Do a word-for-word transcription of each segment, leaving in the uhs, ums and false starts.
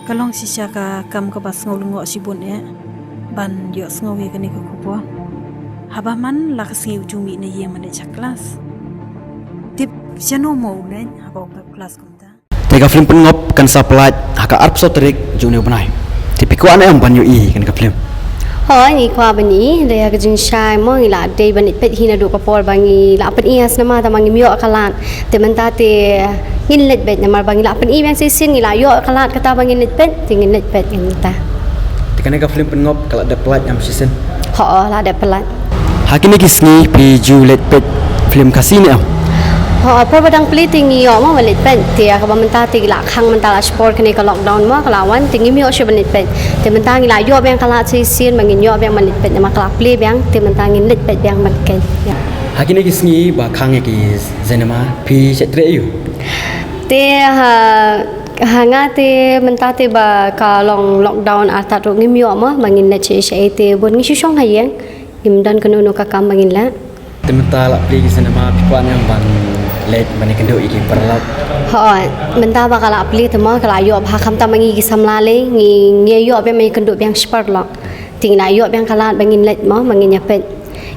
Ka long shisha ka kam kaba sngew lyngngoh shibun eh ban ïohsngew ïa kane ka khubor. Haba man la ka sngi u ju mih na ïing ban leit sha klas. Tip shano mo u leit haba u pep klas kumta. Te ka film Pynngop kan sa pynlait ha ka arphew saw tarik jong une u bnai. Te phi kwah ne em ban ïohi kane ka film? Hooid, ngi kwah ban ïohi, hynrei ha ka jingshisha mo ngi la dei ban leit peit hi naduh ka por ba ngi la pyni ha cinema, tangba ngim ïoh ka lad. Te mynta te ngin leit peit namar ba ngi la pyni biang shisien, ngi la ïoh ka lad kata ba ngin leit peit, te ngin leit peit ngi mynta. Te kane ka film Pynngop ka la dep pynlait em shisien? Hooid, la dep pynlait. Ha kine ki sngi phi ju leit peit film Khasi ne em? Hooid, por ba dang plie te ngi ïoh mo ban leit peit. Te kaba mynta te la khang mynta la shipor kane ka lockdown mo ka la wan te ngim ïoh shuh ban leit peit. Te mynta ngi la ïoh biang ka lad shisien ba ngin ïoh biang ban leit peit namar ka la plie biang, te mynta ngin leit peit biang ban khein. Ha kine ki sngi ba khang ïa ki cinema phi shait treh aiu? Te ha, ha nga te mynta te ba ka long lockdown artat ruh ngim ïoh mo ba ngin leit shaei shaei, te bun ngi shu shong ha ïing. Ngim don kano kano ka kam ba ngin leh. Te mynta la plie ki cinema phi kwah ne em ban leit ban ïakynduh ïa ki paralok? Hooid, mynta ba ka la plie te mo ka la ïoh bha, khamtam ma ngi ki samla lei ngi, ngi ïoh biang ban ïakynduh biang shi paralok. Te ngi la ïoh biang ka lad ba ngin leit mo ba ngin ïa peit.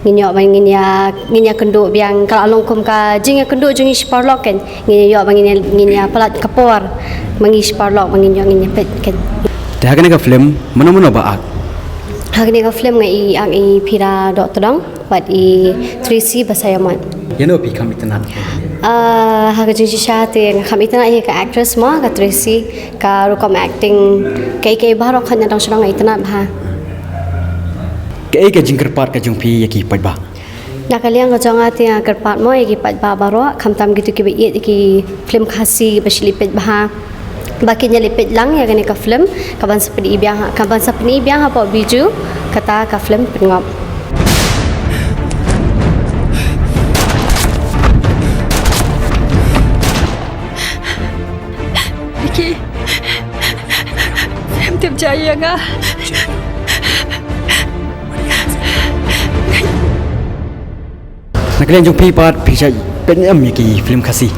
Ngin ïoh ba ngin ïa, ngin ïakynduh biang, ka la long kum ka jingïakynduh jong ngi shi paralok kan. Ngin ïoh ba ngin ïa, ngin ïa pynlait ka por ma ngi shi paralok ba ngin ïoh ngin ïa peit kan. Te ha kane ka film mano mano ba act? Ha kane ka film nga i act i Phira Dohtdong bad i Tracy Basaiawmoit. Ïano phi kham itynnad? Ah, ha ka jingshisha te nga kham itynnad ïa ka actress mo, ka Tracy, ka rukom acting, kaei kaei baroh khnang na dang shnong nga itynnad bha. Kaei ka jingkyrpad ka jong phi ïa ki paidbah? Na ka liang ka jong nga te nga kyrpad mo ïa ki paidbah baroh, khamtam kito kiba ïeit ïa ki film Khasi ba shu leit peit bha, ba kin ïa leit peit lang ïa kane ka film kaban sa pyni biang, kaban sa pyni biang hapoh Bijou, kata ka film Pynngop. Vicky, phim tip jai ïa nga. Na ka liang jong phi pat phi shait peit ne em ïa ki film Khasi?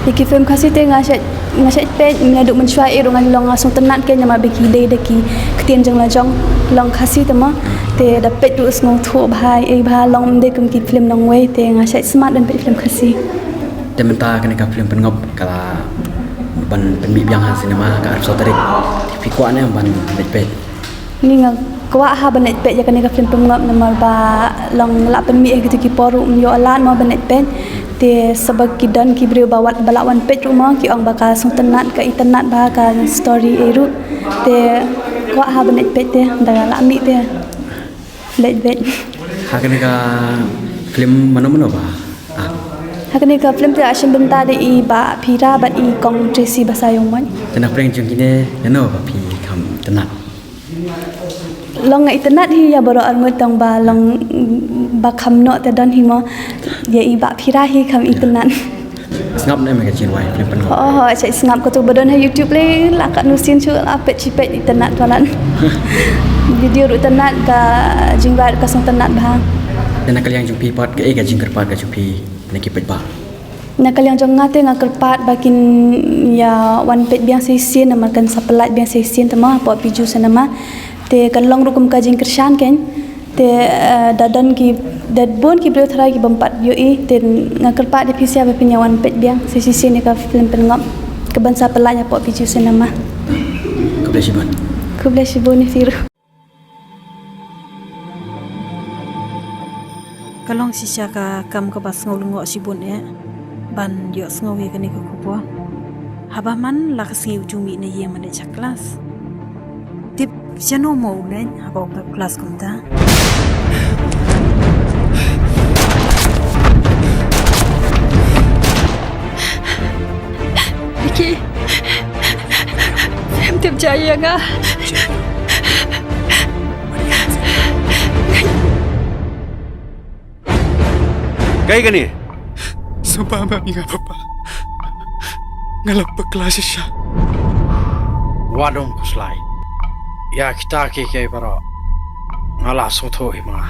Ïa ki film Khasi te nga shait, nga shait peit, naduh mynshuwa ruh nga long nga sngewtynnat kein namar ba ki dei da ki ktien jong la jong, long Khasi te mo. Te da peit ruh sngewthuh bha, ei bha, long ym dei kum ki film nongwei, te nga shait smat ban peit film Khasi. Te mynta kane ka film Pynngop ka la ban pynmih biang ha cinema ka arphew saw tarik. Phi kwah ne em ban leit peit? Ni nga kwah ha ban leit peit ïa kane ka film Pynngop namar ba long la pynmih ha kito ki por ruh ym ïoh lad mo ban leit peit. Te sa ba ki don ki briew ba wat, ba la wan peit ruh mo ki ong ba ka sngewtynnat, ka itynnat bha ka story ei ruh. Te kwah ha ban leit peit te da la mih te. Leit beit. Ha kane ka film mano mano ba act? Ha kane ka film te la shim bynta da i Bah Phira bad i Kong Tracy Basaiawmoit. Te na pdeng jong kine ïano ba phi kham tynnat? Long nga itynnat hi ïa baroh arngut, tangba long ba kham noh te don hi mo, ïa i Bah Phira hi kham itynnat. Sngap ne em ka jingrwai film Pynngop? Oh, oh, shait sngap, kato ba don ha YouTube lei la katno sien shuh la peit shi peit, itynnat palat. Video ruh tynnat, ka jingrwai ruh ka sngewtynnat bha. Te na ka liang jong phi pat kaei ka jingkyrpad ka jong phi na ki paidbah? Na ka liang jong nga te nga kyrpad ba kin ïa wan peit biang shisien namar kan sa pynlait biang shisien te mo hapoh Bijou Cinema. Te kan long ruh kum ka jingkyrshan kein. Te, eh, da don ki, da bun ki briew tharai ki bym pat ïohi, te nga kyrpad ïa phi sha ba phin ïa wan peit biang shisien ïa ka film Pynngop kaban sa pynlait hapoh Bijou Cinema. Khublei shibun. Khublei shibun ïa phi ruh. Ka long shisha ka kam kaba sngew lyngngoh shibun eh ban ïohsngew ïa kane ka khubor. Haba man la ka sngi u ju mih na ïing ban leit sha klas. Tip shano mo u leit haba u pep klas kumta. Vicky, phim tip jai ïa nga. Kaei kane? Sngewbha ma ïa nga papa. Nga la bakla shisha. Wat ym khuslai. Ïa kita kiei kiei baroh nga la sngewthuh hi ma nga.